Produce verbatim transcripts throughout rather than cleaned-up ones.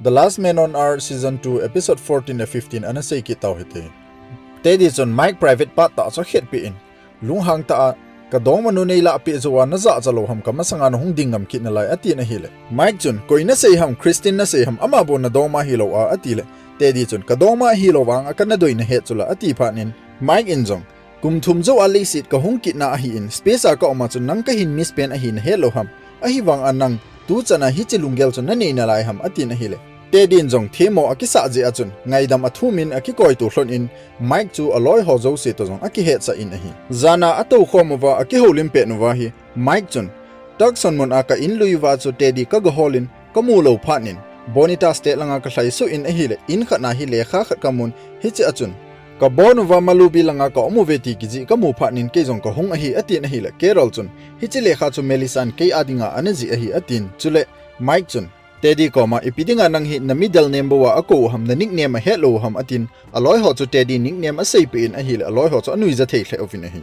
The Last Man on Earth Season two Episode fourteen le fifteen ana sei kit tau hite. Teddy chun Mike private part tah chu akhetpeh in, lunghang tah a, ka dongmanu neilah peh jou a najahcha lou ham, ka masanga nahung ding ngam kit nalai, atin ahile. Mike chun, koi nasei ham, Christine nasei ham, ama bou nadongma hilou a, atile. Teddy chun, ka dongma hilou vang a kana doi nahet chu la, ati phat in, Mike in jong, kum thum jou a leiset kahung kitna ahin, space a ka um a chun nang kahin miss pen ahi nahet lou ham. Ahivang a nang, tuchan a hiche lunggel chu nanei nalai ham, atin ahile. Teddy in jong themmo akisah jeh a chun, ngaidam athum in akikoitu lhon in, Mike chu aloi ho jouse toh jong akihetsah in ahi. Jan a atoukhom uva akihoulim pet uva hi, Mike chun, Tucson mun a ka in lui uva chu Teddy kaga hol in, kamu lou phat in, Bonita State langa kalhaisuh in ahile, in khat na hi lekha khat kamun, hiche a chun, ka bon uva Malibu langa ka um uve ti kijih kamu phat in kei jong kahung ahi, atin ahile, Carol chun, hiche lekha chu Melissa in kei a dinga ana jih ahi, atin, chule, Mike chun, Teddy koma, ipi dinga nang hi na middle name bou a akou u ham, na nickname ahet lou u ham, atin, aloi ho chu Teddy nickname aseipeh in ahile, aloi ho chu anuija thei lheh uvin ahi.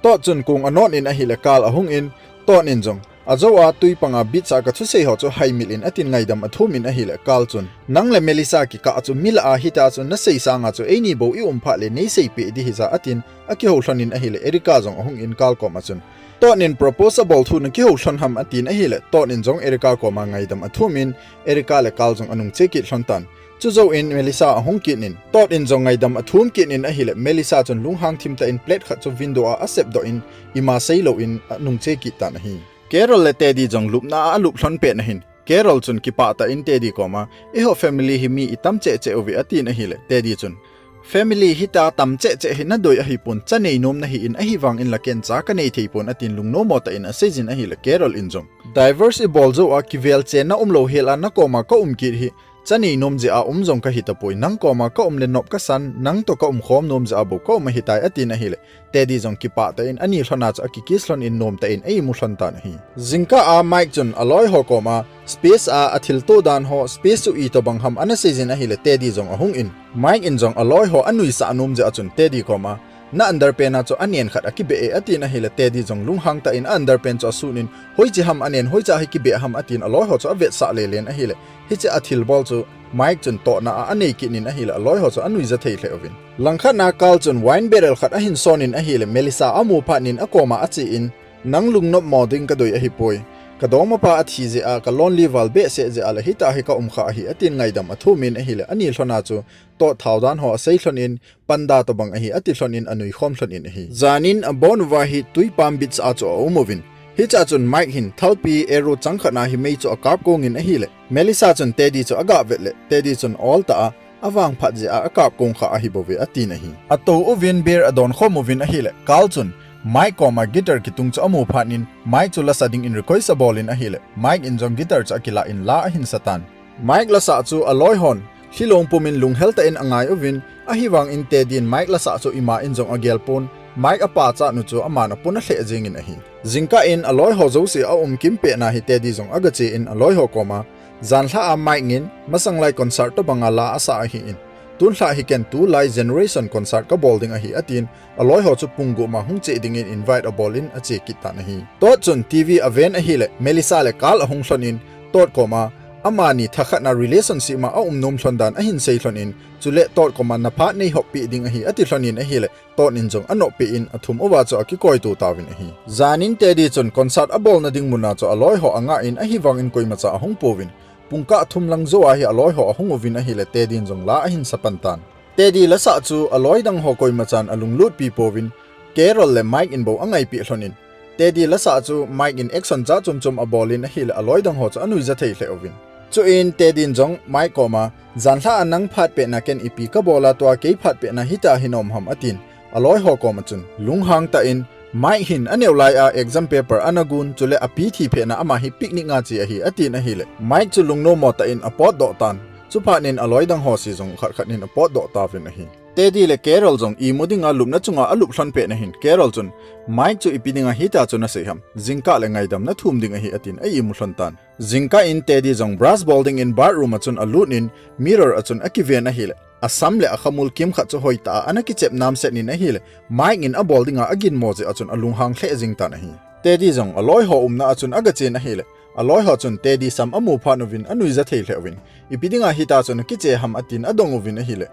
Todd chun kong anot in ahile, Carl ahung in, Todd in jong, ajou a tui panga beach a kathusei ho chu haimil in atin ngaidam athum in ahile, Carl chun, nang le Melissa kikah a chu mi lah a hitia chu nasei sanga chu eini bou i um phat le neiseipeh ding hija, atin, akihou lhon in ahile, Erica jong ahung in Carl koma chun, Todd in propose abol thu nakihou lhon ham, atin ahile, Todd in jong Erica koma ngaidam athum in, Erica le Carl jong anung che kit lhon tan. Chujou in Melissa ahung kit in, Todd in jong ngaidam athum kit in ahile, Melissa chun lunghang thim tah in plate khat chu window a asep doh in, ima seilou in anung che kit tan ahi. Carol le Teddy jong lupna a alup lhon pet na hin, Carol chun kipah tah in Teddy koma, eiho family hi mi itam cheh cheh uve, atin ahile, Teddy chun, family hitia tam cheh cheh hi nadoi ahipon, cha neinom nahi in, ahivang in la ken cha kanei thei pon, atin lungnommo tah in aseijin ahile, Carol in jong, divorce ibol jou a kivel chenna umlou hel a nakoma ka um kit hi, cha neinom jeh a um jong kahi tapoi, nang koma ka um le nop kasan, nang toh ka umkhom nom jeh a bou ka um ahitai, atin ahile, Teddy jong kipah tah in ani lhon a chu akikiss lhon in nomtah in aimu lhon tan ahi. Jingkah a Mike chun aloi ho koma space a athilto dan ho, space chu itobang ham ana seijin ahile, Teddy jong ahung in, Mike in jong aloi ho anuisah nom jeh a chun Teddy koma, na underpant a chu anen khat akibeh e, atin ahile, Teddy jong lunghang tah in a underpant chu asut in, hoiche ham anen, hoiche a hi kibeh ham, atin aloi ho chu avetsah lele in ahile, hiche athilbol chu Mike chun tohna a anei kit in ahile, aloi ho chu anuija thei lheh uvin. Langkhat na Carl chun wine barrel khat ahin son in ahile, Melissa amu phat in akoma ache in, nang lungnopmo ding kadoi ahipoi. Ka dongmapa athi jeh a, ka lonely val behseh jeh a le hitia hi ka um kha ahi, atin ngaidam athum in ahile, ani lhon a chu Todd thao dan ho asei lhon in, panda tobang ahi, ati lhon in anuikhom lhon in ahi. Jan in abon uva hi tui pam beach a chu aum uvin, hiche a chun Mike hin thalpi arrow chang khat na hi mei chu akap kong in ahile, Melissa chun Teddy chu aga vet le, Teddy chun ol tah a, avangphat jeh a akap kong kha ahibouve, atin ahi. Atou uvin beer adon khom uvin ahile, Carl chun Mike koma guitar kitung chu amu phat in, Mike chu lasa ding in request abol in ahile, Mike in jong guitar chu akilah in la ahin sa tan. Mike lasah chu aloi hon lhilong pum in lunghel tah in angai uvin, ahivang in Teddy in Mike lasah chu ima in jong agel pon, Mike apachat nu chu aman apuna lheh jeng in ahi. Jingkah in aloi ho jouse aum kim pet na hi Teddy jong aga che in aloi ho koma, janlhah a Mike in, masang lai concert tobang a la asa ahi in, tunlhah hi ken tulai generation concert kabol ding ahi, atin, aloi ho chu pung gup ma hung che ding in invite abol in ache kit tan ahi. Todd chun T V aven ahile, Melissa le Carl ahung lhon in, Todd koma, amani thakhat na relationship ma aum nom lhon dan ahin sei lhon in, chule Todd koma na phat nei hop peh ding ahi, ati lhon in ahile, Todd in jong anop peh in athum uva chu akikoi to tauvin ahi. Jan in Teddy chun concert abolna ding mun a chu aloi ho anga in ahivang in koimacha ahung pouvin, pungkah thum lang jou a hi aloi ho ahung uvin ahile, Teddy in jong la ahin sa pan tan. Teddy lasah chu aloi dang ho koimachan alunglut pi pouvin, Carol le Mike in bou angaipeh lhon in, Teddy lasah chu Mike in action cha chom chom abol in ahile, aloi dang ho chu anuija thei lheh uvin. Chuin Teddy in jong Mike koma, janlhah a nang phat pet na ken ipi kabol a tua kei phat pet na hitia hi na um ham, atin, aloi ho koma chun, lunghang tah in, Mike hin aneo lai a exam paper ana gun, chule api thi phet na ama hi picnic a che ahi, atin ahile, Mike chu lungnommo tah in apotdoh tan. Chuphat in aloi dang ho se jong khat khat in apotdoh tauvin ahi. Teddy le Carol jong imu dinga lupna chunga alup lhon pet na hin, Carol chun, Mike chu ipi dinga hitia chu nasei ham, jingkah le ngaidam nathum ding ahi, atin a imu lhon tan. Jingkah in Teddy jong brush bol ding in bathroom a chun alut in, mirror a chun akiven ahile, asam le akhamul kimkhat chu hoitah a ana kichep namset in ahile, Mike in abol dinga aginmo jeh a chun alunghang lheh jing tan ahi. Teddy jong aloi ho umna a chun aga chen ahile, aloi ho chun Teddy sam amu phat uvin anuija thei lheh uvin, ipi dinga hitia chu nakiche ham atin adong uvin ahile,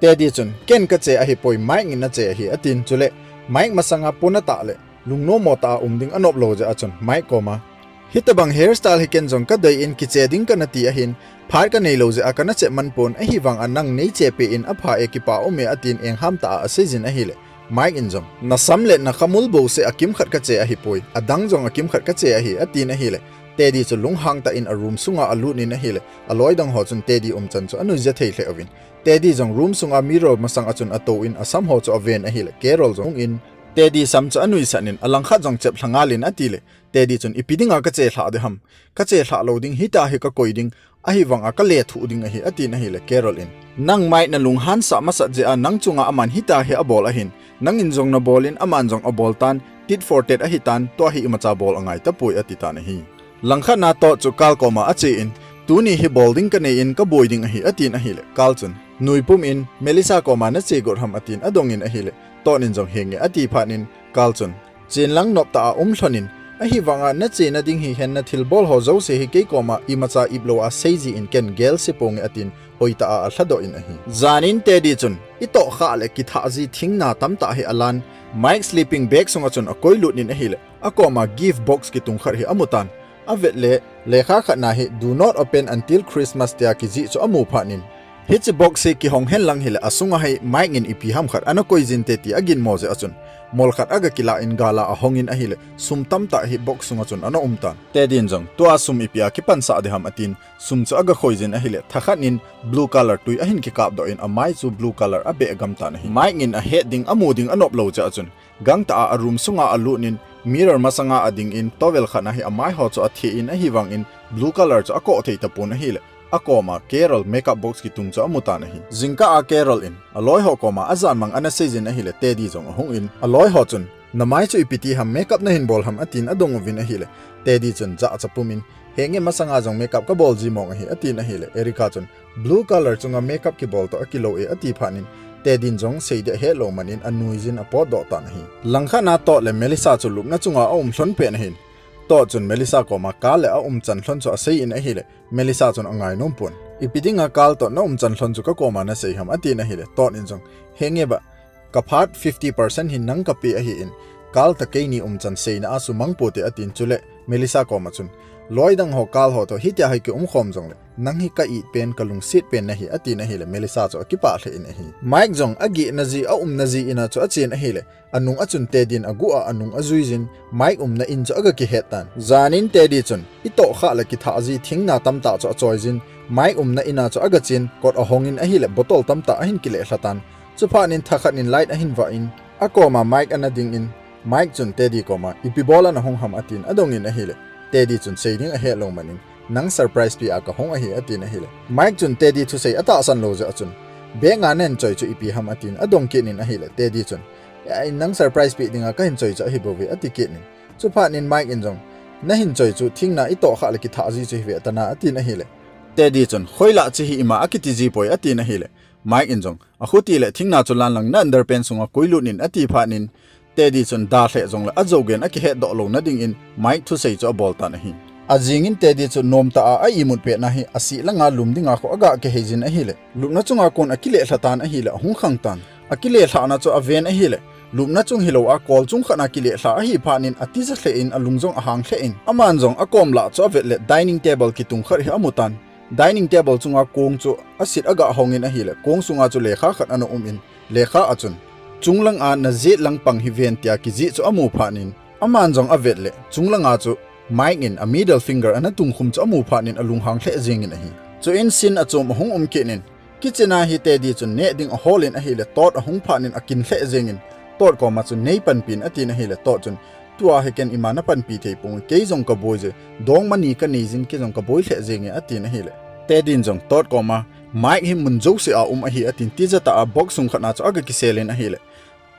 Teddy chun, ken kache ahipoi, Mike in ache ahi atin, chule Mike masanga pona tah le lungnom mo tah a um ding anop lou jeh a chun Mike koma, hitobang hairstyle hi ken jong kadei in kiche ding kana ti ahin, phat kanei lou jeh a kana che man pon, ahivang a nang neiche peh in apha e, kipa um e atin engham tah a aseijin ahile, Mike in jong, nasam le nakhamul bouseh akimkhat kache ahipoi, adang jong akimkhat kache ahi atin ahile, Teddy chu lunghang tah in a room sunga alut in ahile, aloi dang ho chun Teddy umchan chu anuija thei lheh uvin, Teddy jong room sunga mirror masang a chun atou in asam ho chu aven ahile, Carol jong hung in, Teddy sam chu anuisat in, alangkhat jong chep lha ngal in atile, Teddy chun, ipi dinga kache lhah ding ham, kache lhah lou ding, hitia hi kakoi ding, ahivang a kalethuh ding ahi atin ahile, Carol in, nang Mike nalunghan sah masat jeh a nang chunga aman hitia hi abol ahin, nangin jong nabol in aman jong abol tan, tit for tat ahitan, tua hi imacha bol angai tapoi ati tan ahi. Langkhat na Todd chu Carl koma ache in, tuni hi bol ding kanei in kaboi ding ahi atin ahile, Carl chun, nui pum in, Melissa koma nache got ham atin adong in ahile, Todd in jong henge ati phat in, Carl chun, chen lang nop tah a um lhon in, ahivang a nachena ding hihen nathilbol ho jouse hi kei koma imacha ip lou a seiji in, ken gel se ponge atin, hoitah a alhadoh in ahi. Jan in Teddy chun, itoh khah le kithah ji thingna tamtah hi alan, Mike sleeping bag sunga chun akoilut in ahile, akoma gift box kitung khat hi amutan. Avet le, lekha khat na hi, do not open until Christmas tia kijih chu amu phat in, hiche box hi kihong hen lang hile, asunga hi Mike in ipi ham khat ana koi jin te ti aginmo jeh a chun, mol khat aga kilah in gal a ahong in ahile, sum tamtah hi box sunga chun ana um tan. Teddy in jong, tua sum ipi a kipansah ding ham atin, sum chu aga khoi jin ahile, thakhat in blue color tui ahin kikapdoh in, amai chu blue color abeh gam tan ahi. Mike in ahet ding, amu ding anop lou jeh a chun, gangtah a a room sunga alut in, mirror masanga ading in, towel khat na hi amai ho chu athe in, ahivang in blue color chu akoh thei tapon ahile, akoma Carol makeup box kitung chu amutan ahi. Jingkah a Carol in aloi ho koma ajanmang ana seijin ahile, Teddy jong ahung in, aloi ho chun, namai chu ipi ti ham, makeup nahin bol ham atin adong uvin ahile, Teddy chun jahcha pum in, henge, masanga jong makeup kabol ji mong ahi atin ahile, Erica chun, blue color chunga makeup kibol toh akilou e ati phat in, Teddy in jong sei ding ahet lou man in anuijin apotdoh tan ahi. Langkhat na Todd le Melissa chu lupna chunga aum lhon pen ahin, Todd chun Melissa koma Carl le aumchan lhon chu asei in ahile, Melissa chun angainom pon, ipi dinga Carl toh naumchan lhon chu kakoma nasei ham atin ahile, Todd in jong, henge ba, kaphat fifty percent hi nang kape ahin, Carl toh keini umchan seina a sumang pote atin, chule Melissa koma chun, loi dang ho Carl ho toh hitia hi kium khom jongle, nang hi ka-it pen, kalungset pen nahi atin ahile, Melissa chu akipah lheh in ahi. Mike jong agehna ji, aumna ji in a chu achen ahile, anung a chun Teddy in aguh a anung ajuijin, Mike umna in chu aga kihet tan. Jan in Teddy chun itoh khah le kithah ji thingna tamtah chu achoijin, Mike umna in a chu aga chen, kot ahong in ahile, bottle tamtah ahin kile lha tan. Chuphat in thakhat in light ahin vah in, akoma Mike ana ding in, Mike chun Teddy koma, ipi bol a nahung ham atin adong in ahile, Teddy chun sei ding ahet lou man in, nang surprise pe a kahung ahi atin ahile, Mike chun Teddy thusei atahsan lou jeh a chun, bag a nahin choi chu ipi ham atin adong kit in ahile, Teddy chun, ai, nang surprise pe dinga kahin choi chu ahi bouve ati kit in, chuphat in Mike in jong, nahin choi chu thingna itoh khah le kithah ji chu hive tana atin ahile, Teddy chun, khoilah che hi ima akiti ji poi atin ahile, Mike in jong, akhuti le thingna chu lan lang na underpant sunga koilut in ati phat in, Teddy chun dalheh jongle ajogen akihetdoh louna ding in Mike thusei chu abol tan ahi. Ajing in Teddy chu nomtah a a-imut petna hi asih langa lum dinga khu aga kiheijin ahile, lupna chunga kon akile lha tan ahile ahung khang tan. Akile lhahna chu aven ahile, lupna chung hilou a kol chung khat a kile lha ahi phat in atija lheh in alung jong ahang lheh in, aman jong akom lah chu avet le dining table kitung khat hi amu tan. Dining table chunga kong chu asit aga hong in ahile, kong sunga chu lekha khat ana um in, lekha a chun, chunglang a najet lang pang hi ven tia kijih chu amu phat in, aman jong avet le, chunglang a chu Mike in a middle finger ana tungkhum chu amu phat in alunghang lheh jeng in ahi. Chuin scene achom ahung um kit in, kitchen a hi Teddy chun neh ding ahol in ahile, Todd ahung phat in akin lheh jeng in, Todd koma chun, nei panpi in atin ahile, Todd chun, tua hi ken ima napanpi thei ponge, kei jong kaboi je, dongma ni kanei jin, kei jong kaboi lheh jenge atin ahile, Teddy in jong Todd koma, Mike hi mun jouse a um ahi atin, tija tah a box sung khat na chu aga kisel in ahile,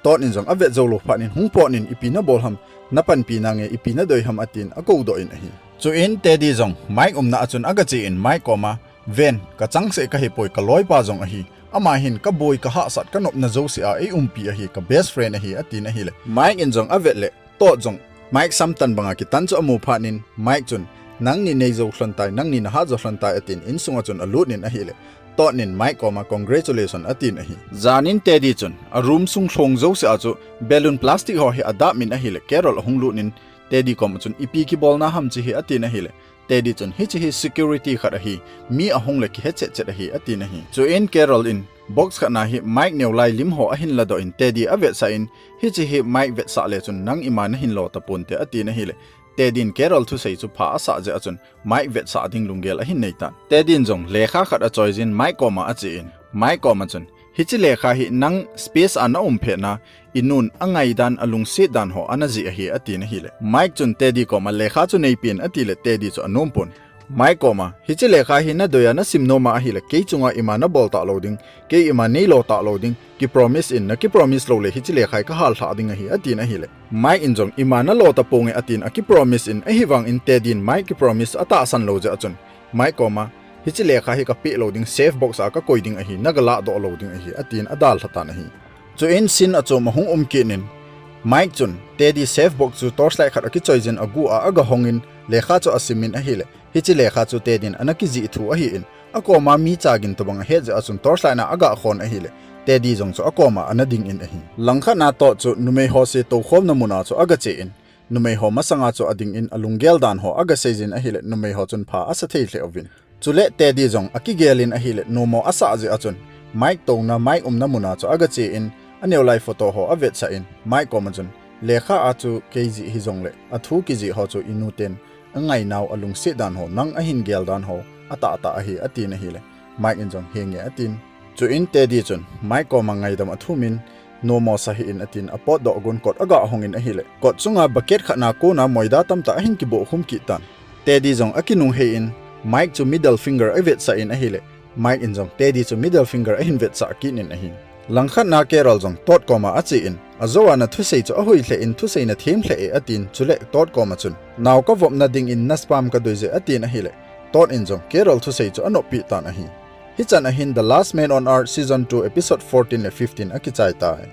Todd in jong avet jou lou phat in, hung pot in, ipi nabol ham, napanpi nange, ipi nadei ham atin akoudoh in ahi. Chuin Teddy jong Mike umna a chun aga che in, Mike koma, ven, kachangseh kahipoi, kaloipa jong ahi, ama hin kaboi, kahahsat, kanopna jouse a eiumpi ahi, ka best friend ahi atin ahile, Mike in jong avet le, Todd jong Mike samtan banga kitan chu amu phat in, Mike chun, Nangni nei jou lhon tai, nangni nahat jou lhon tai, atin insunga chun alut in ahile, Todd in Mike koma congratulation atin ahi. Janin Teddy chun a room sung lhong jousea chu balloon plastic ho hi adap in ahile, Carol ahung lut in Teddy koma chun ipi kibolna ham hiche hi atin ahile, Teddy chun hiche hi security khat ahi, mi ahung le kihe chet chet ahi atin ahi. Chuin Carol in box khat na hi Mike neo lai lim ho ahin ladoh in Teddy avetsah in, hiche hi Mike vetsah le chun nang ima nahin lo taponte atin ahile, Teddy in Carol thusei chu pha asah jeh a chun Mike vetsah ding lunggel ahin nei tan. Teddy in jong lekha khat achoijin Mike koma achen, Mike koma chun, hiche lekha hi nang space a naum phat na, inun angaidan alungset dan ho ana jih ahi atin ahile, Mike chun Teddy koma lekha chu neipen atile Teddy chu anom pon. Mike koma, hiche lekha hi nadei a nasim nom a ahile, kei chunga ima nabol talou ding, kei ima neilo talou ding, kipromise in, nakipromise lou le hiche lekha hi kahal lhah ding ahi atin ahile, Mike in jong ima nalo taponge atin akipromise in, ahivangin Teddy in Mike kipromise atahsan lou jeh a chun, Mike koma, hiche lekha hi kapeh lou ding, safe box a kakoi ding ahi, nagaladoh lou ding ahi, atin adalha tan ahi. Chuin scene achom ahung um kit in, Mike chun Teddy safe box chu torchlight khat akichoijin agu a agahong in lekha chu asim in ahile, hiche lekha chu Teddy in ana kijih thu ahin, akoma mi chagin tobang ahet jeh a chun torchlight na agakhon ahile, Teddy jong chu akoma ana ding in ahi. Langkhat na Todd chu numei ho se toukhomna mun a chu agache in, numei ho masanga chu ading in alunggel dan ho agaseijin ahile, numei ho chun pha asa thei lheh uvin. Chule Teddy jong akigel in ahile, nomo asah jeh a chun Mike touna, Mike umna mun a chu agache in, aneo lai photo ho avetsah in, Mike koma chun, lekha a chu kei jih hijongle, athu kijih ho chu inuten angainau alungset dan ho, nang ahin gel dan ho atahtah ahi atin ahile, Mike in jong henge atin. Chuin Teddy chun Mike koma ngaidam athum in, nomo sa hih in atin apotdoh gun kot agahong in ahile, kot chunga bucket khat na kona moida tamtah ahin kibohkhum kit tan. Teddy jong akinunghei in, Mike chu middle finger avetsah in ahile, Mike in jong Teddy chu middle finger ahin vetsah kit in ahi. Langkhat na Carol jong Todd koma achen, ajou a nathusei chu ahoi lheh in thusei nathem lheh e atin, chule Todd koma chun, nao kavopna dingin na sperm kadei e atin ahile, Todd in jong Carol thusei chu anoppi tan ahi. Hichan ahin The Last Man on Earth Season two Episode fourteen le fifteen akichai tai.